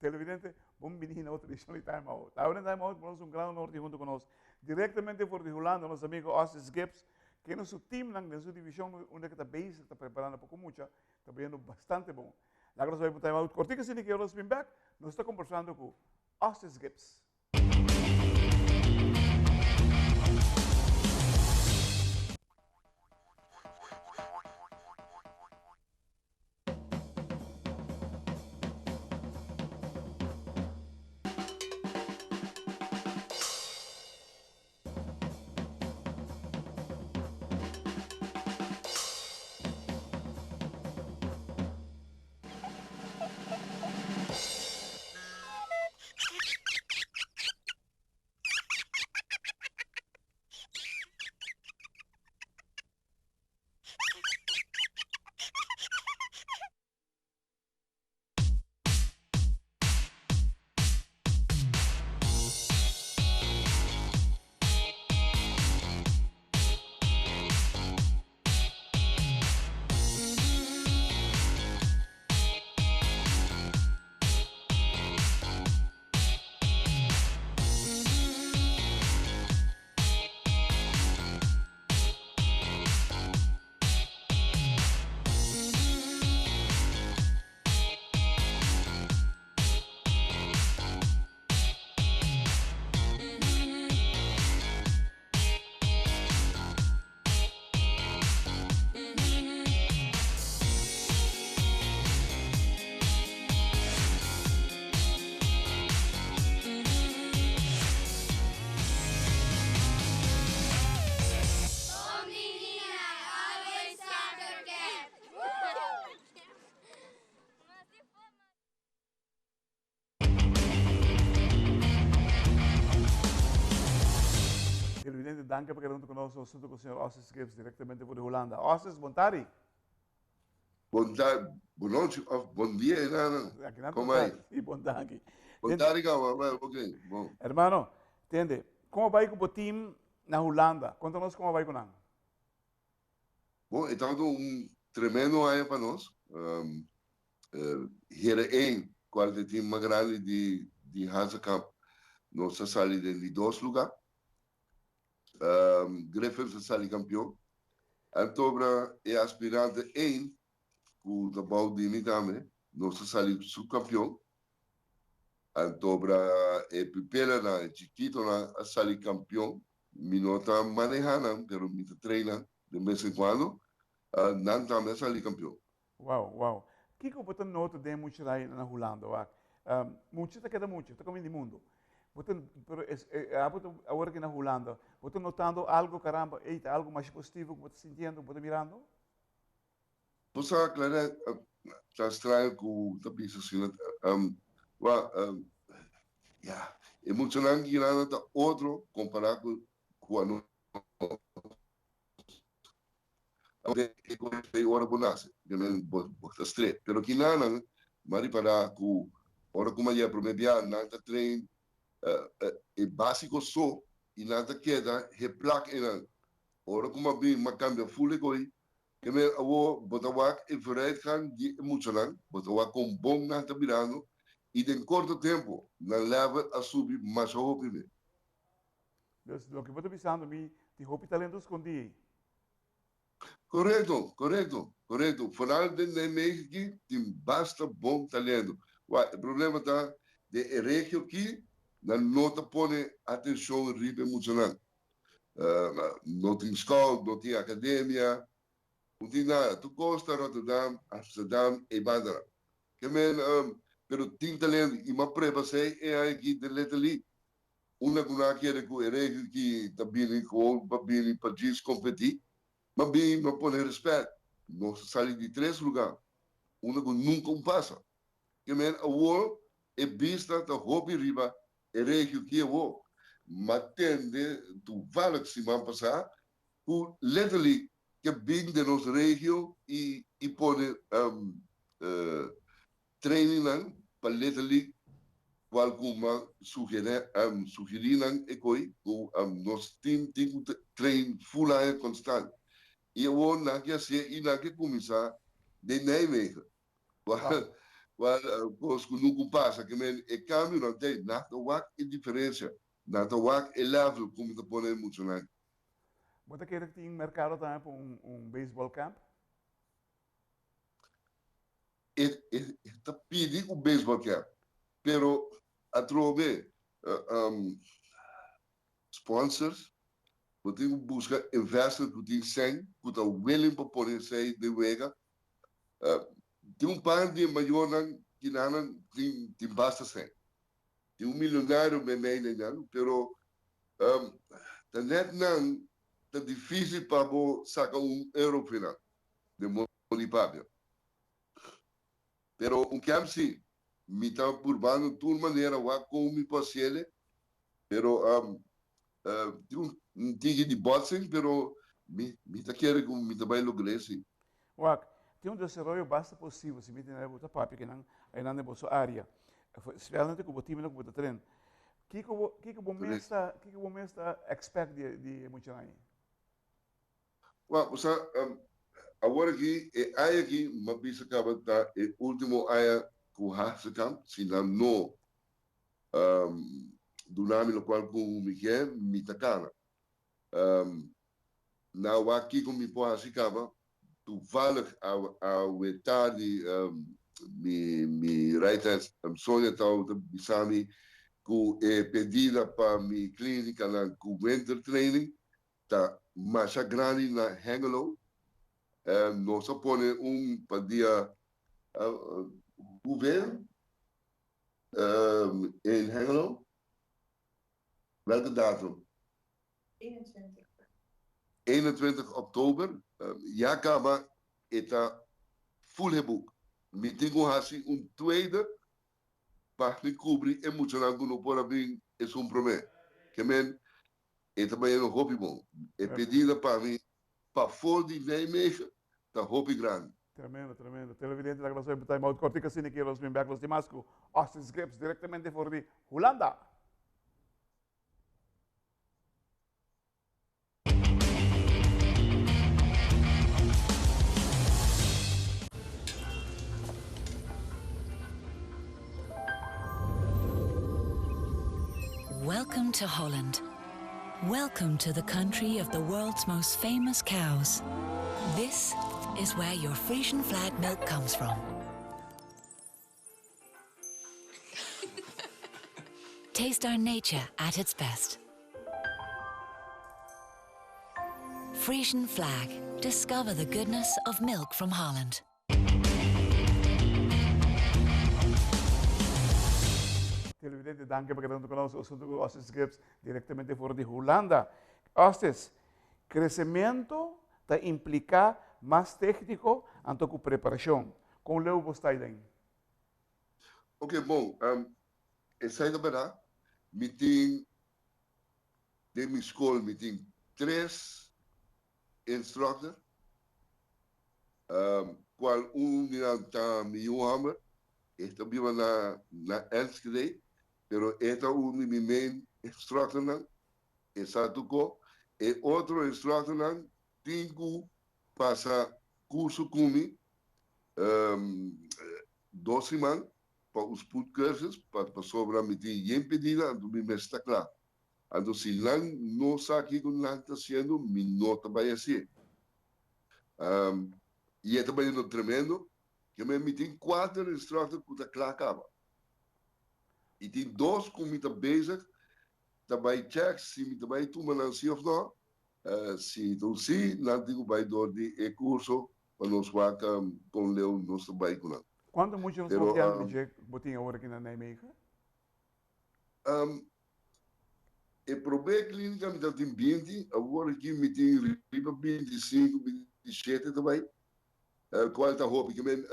Televidente, bon bini na otro edicion di Time Out. Awe den Time Out nos un gran honor di hunto cu nos directamente for di Hulanda nos amigo Ossis Gibbs, kende su teamnan den su division unda ke ta bezig ta preparando pa cu mucha ta bayendo bastante bon. Laga nos bay pa un Time Out cortico asina ke ora nos bin bek nos ta combersando cu Ossis Gibbs. Televidente, danki pa keda huntu ku nos. Nos huntu ku señor Ossis Gibbs direktamente for di Hulanda. Ossis, bon tardi. Bon tardi, bon nochi of bon dia enana. Como ai? Sí, bon danki. Bon tardi gaba, well, ok, bon. Hermano, tende, como bai ku bo team na Hulanda? Konta nos como bai ku nan. Bon, e tabata un tremendo aña pa nos. Hera ein, cual ta e team mas grandi di di Hazekamp, nos a sali den di dos lugar. Griffins a sali campeon. Antobra e aspirante ein, cu ta bou di mi tambe, nos a sali subcampeon. Antobra e pupelanan, e chikitonan a sali campeon. Mi no ta maneha nan, pero mi ta train nan de bes en cuando. Nan tambe a sali campeon. Wow, wow. Kiko bo ta nota den muchanan na Hulanda wak? Mucha ta keda mucha, ta komi di mundo. Bo ta, pero es, abo ta awor aki na Hulanda, bo ta notando algo caramba, ey ta algo masha positivo ku bo ta sintiendo, ku bo ta mirando? Bo sa Claret, ta straño ku ta bisa asina, wa, ya, e muchanan Girana ta otro kompará ku ku anos. Ora bo nase, bo ta straight. Pero kinanan, mi a ripará ku ora ku mi a yega promé bia, nan ta train e básiko so i nan ta keda he plak einan. Ora ku mi a bin, mi a kambia ful e koi. Ke men awor bo ta wak e vooruitgang di e muchanan, bo ta wak kon bon nan ta birando i den korto tempu nan level a subi masha hopi me. Dus loke bo ta bisando mi tin hopi talento skondí ei. Korekto, korekto, korekto. Foral den Nijmegen aki tin basta bon talento. Wak, e problema ta den e regio aki nan no ta pone atenshon riba e muchanan. No tin scout, no tin academia, no tin nada. Tur cos ta Rotterdam, Amsterdam, e bandanan. Ke men, pero tin talento y m'a preba esey e aña aki den Little League. Unda cu nan a kere cu e regio aki ta bini gewoon pa bini pa djis competi, m'a bin m'a pone respet. Nos a sali di tres lugar, unda cu nunca un pasa. Ke men awor e bista ta hopi riba E regio ki awor m'a tende toevallig siman pasá ku letterlijk ke bin den nos regio i i pone trainingnan pa letterlijk kual ku m'a sugere sugerí nan e koi ku nos team tin ku train full aña konstant i awor nan ke hasié i nan ke kuminsá den Nijmegen. Cual cos cu nunca pasa, ke men e cambionan t'ey, nan ta wak e diferencia, nan ta wak e level cu mi ta pone e muchanan. Bo ta kere cu tin mercado tambe pa un baseball camp? E ta pidi un baseball camp, pero atrobe sponsors, bo tin cu busca investors cu tin cen, cu ta willing pa pone esey den wega. Tin un par di e mayornan kinanan tin tin basta sèn. Tin un milionario meimei den nan, pero ta nèt nan ta difísil pa bo saka un euro for nan den moni papia. Pero un kèmp si, mi ta purbando tur manera wak kon mi por hasiele, pero tin un tiki di botsing, pero mi mi ta kere ku mi ta bai logr'é si. Wak, tin un desaroyo basta positivo si mi tene bo ta papia kinan aynan den boso area, spesialmente ku bo timnan ku bo ta tren. Kiko bo kiko bo mes ta kiko bo mes ta expect di di e muchanan ei? Wak, bo sa, awor aki e aña aki mi a bisa kaba ta e ultimo aña ku Hazekamp, si nan no duna mi lokual ku mi ke, mi ta kana. Na wak kiko mi por hasi kaba, toevallig awe tardi mi mi right hand Sonia tabata bisa mi ku e pedida pa mi klinikanan ku winter training ta masha grandi na Hengelo. Nos a pone un pa dia hoeveel in Hengelo? Welke datum? 21. 21 oktober, ya kaba e ta full geboek. Mi tin ku hasi un tweede pa mi kubri e muchanan ku no por a bin esun promé. Ke men e ta bayendo hopi bon. E pedida pa mi pafó di Nijmegen ta hopi grandi. Tremendo, tremendo. Televidente, laga nos web time out korti kasina ki los bin bek los dimas ku Austin Scripps direktamente for di Hulanda. Welcome to Holland. Welcome to the country of the world's most famous cows. This is where your Frisian flag milk comes from. Taste our nature at its best. Frisian flag. Discover the goodness of milk from Holland. Televidente, danki pa keda huntu ku nos. Nos huntu ku Ostis Gibbs direktamente for di Hulanda. Ostis, kresementu ta impliká mas tékniko anto ku preparashon. Kon leu bo sta aiden? Ok, bon, esei ta bèrdat. Mi tin den mi skol mi tin tres instructor, cual un di nan ta mi yu homber, e ta biba na na Enschede, pero e ta un di mi main instructornan, e sa tuco. E otro instructornan tin cu pasa curso cu mi dos siman pa un spoedcursus, pasobra mi tin yen pedida, anto mi mes ta cla. Anto si nan no sa kiko nan ta haciendo, mi no ta bay hacié. Y e ta bayendo tremendo, ke men mi tin cuater instructor cu ta cla caba. Y tin dos cu mi ta bezig ta bay check si mi ta bay tuma nan si of no. Si ta un si, nan tin cu bay door di e curso pa nos wak con leu nos ta bay cu nan. Cuanto mucha nos por kende dje bo tin awor aki na Nijmegen? E promé klínika mi tabatin binti, awor aki mi tin riba binti sinku, 27 ta bai, kual ta hopi. Ke men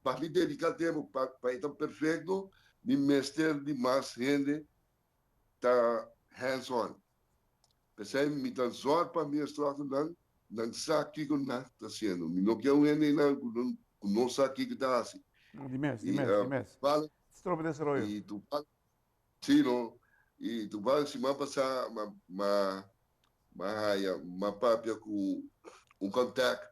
pa mi dediká tempu pa e ta perfekto, mi mester di mas hende ta hands on. P'esei mi ta zòrg pa mi instructornan nan sa kiko nan ta hasiendo. Mi no ke un hende einan ku no sa kiko ta hasi. Di mes, di mes, di mes. Strobe desaroyo. Y tu Sí, no. Y tu bal siman pasá ma ma ma haya ma papia ku un contact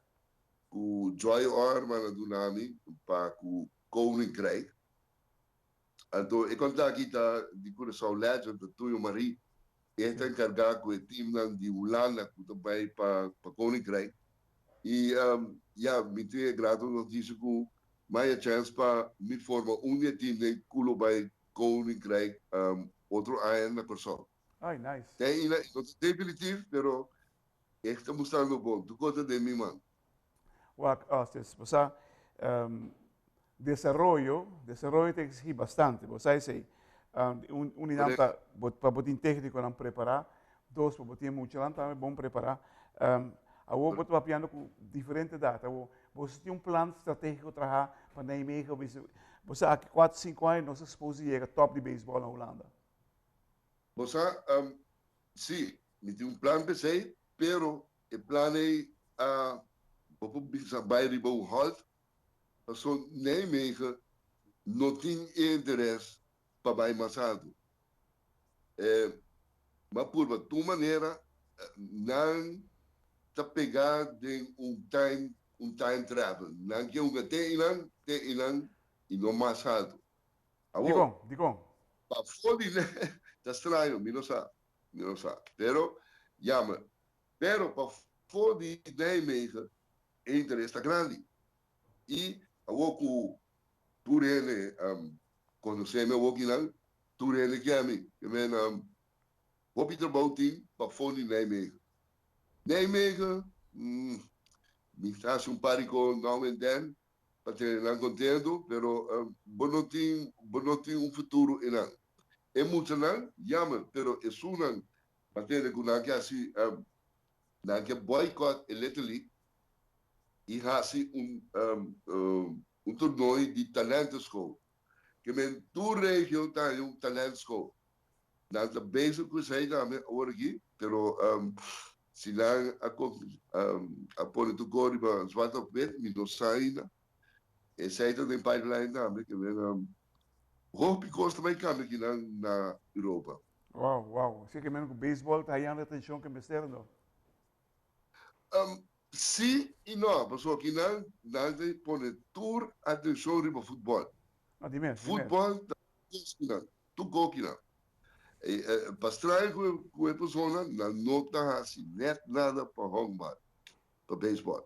ku Joy Orman a duna mi pa ku. Koninkrijk. Anto e konta aki ta di Curaçao Legend, ta Tuyo Marie. E ta enkargá ku e teamnan di Hulanda ku ta bai pa pa Koninkrijk. I ya, mi tin e grato notisia ku mi a chèns pa mi forma un di e teamnan ku lo bai Koninkrijk otro aña na Kòrsou. Ay, nice. Te ainda e no ta definitif, pero e ta mustrando bon. Tur kos ta den mi man. Wak, Ostes, bo sa, desaroyo, desaroyo ta exigí bastante, bo sa esei. Un, un di nan ta bo, pa bo tin técniconan prepará, dos, pa bo tin e muchanan tambe bon prepará. Awor bo ta papiando ku diferente edat. Awor, bo si tin un plan stratégico trahá pa Nijmegen, bo, bo sa aki kuater, sinku aña nos ta supos di yega top di beisbòl na Hulanda. Bo sa, sí, mi tin un plan p'esei, pero E plan ei a bo por bisa bai riba un halt, paso Nijmegen no tin e interes pa bai mas alto. E ma purba tur manera nan ta pega den un time un time travel. Nan ke hunga te einan, te einan y no mas alto. Awor, Dikon? Dikon? Pafó di ta straño, mi no sa. Mi no sa. Pero, jammer. Pero pafó di Nijmegen e interes ta grandi. I awor ku tur hende konosé mi awor kinan, tur hende ke ami. Ke men hopi trabou tin pafó di Nijmegen. Nijmegen, mi ta hasi un par di kos now and then pa tene nan kontento, pero bo no tin, bo no tin un futuro einan. E muchanan, jammer, pero esunnan pa tene ku nan ke hasi, nan ke boycott e Little League i hasi un un tornooi di talentenschool. Ke men tur regio ta haña un talentschool. Nan ta bezig ku esei tambe awor aki, pero si nan a a pone tur kos riba zwart op wit, mi no sa ainda. Esei ta den pipeline tambe, ke men hopi kos ta bai kambia akinan na Europa. Wow, wow. Así ke men ku beisbòl ta hayando e atenshon ke mester no? Sí i no, pasobra akinan nan ta pone tur atenshon riba futbòl. No, di mes, di mes. Futbòl ta kos kinan. Tur kokinan. Pa straño ku e persona, nan no ta hasi nèt nada pa honkbal, pa beisbòl.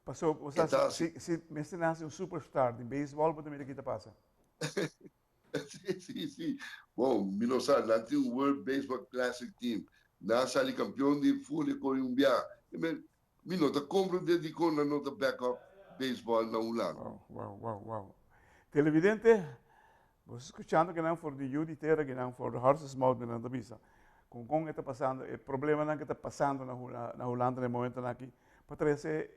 Paso, bo sa, si, si mester nase un superstar di beisbòl, bo ta mira ki ta pasa. Sí, sí, sí. Bon, mi no sa, nan tin un World Baseball Classic team. Nan a sali kampion di fuli koi un bia. Mi no ta komprendé dikon nan no ta back up beisbòl na Hulanda. Wow, wow, wow, wow. Televidente, bo ta skuchando kinan for di yu di tera, kinan for the horse's mouth mi nan ta bisa. Kon kon e ta pasando, e problemanan ke ta pasando na na Hulanda na e momentonan aki, pa trese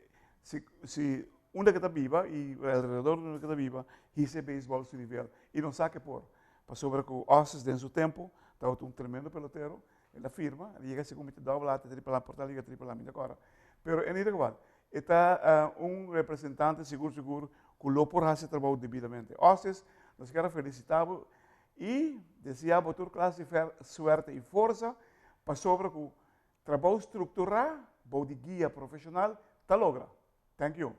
si si unda ke ta biba i alrededor di unda ke ta biba, hisa e beisbòl su nivel. I no sa ke por, pasobra ku Osses den su tempu tabata un tremendo pelotero, El a firma, el a yega segun mi ta dobel A, ta triple A, por ta liga triple A, mi ta kòrda. Pero en ieder geval, e ta un representante sigur sigur ku lo por hasi e trabou debidamente. Ostes, nos kier a felisitá bo i deseá bo tur klas di suerte i forsa pasobra ku trabou strukturá bou di guia profeshonal ta logra. Thank you.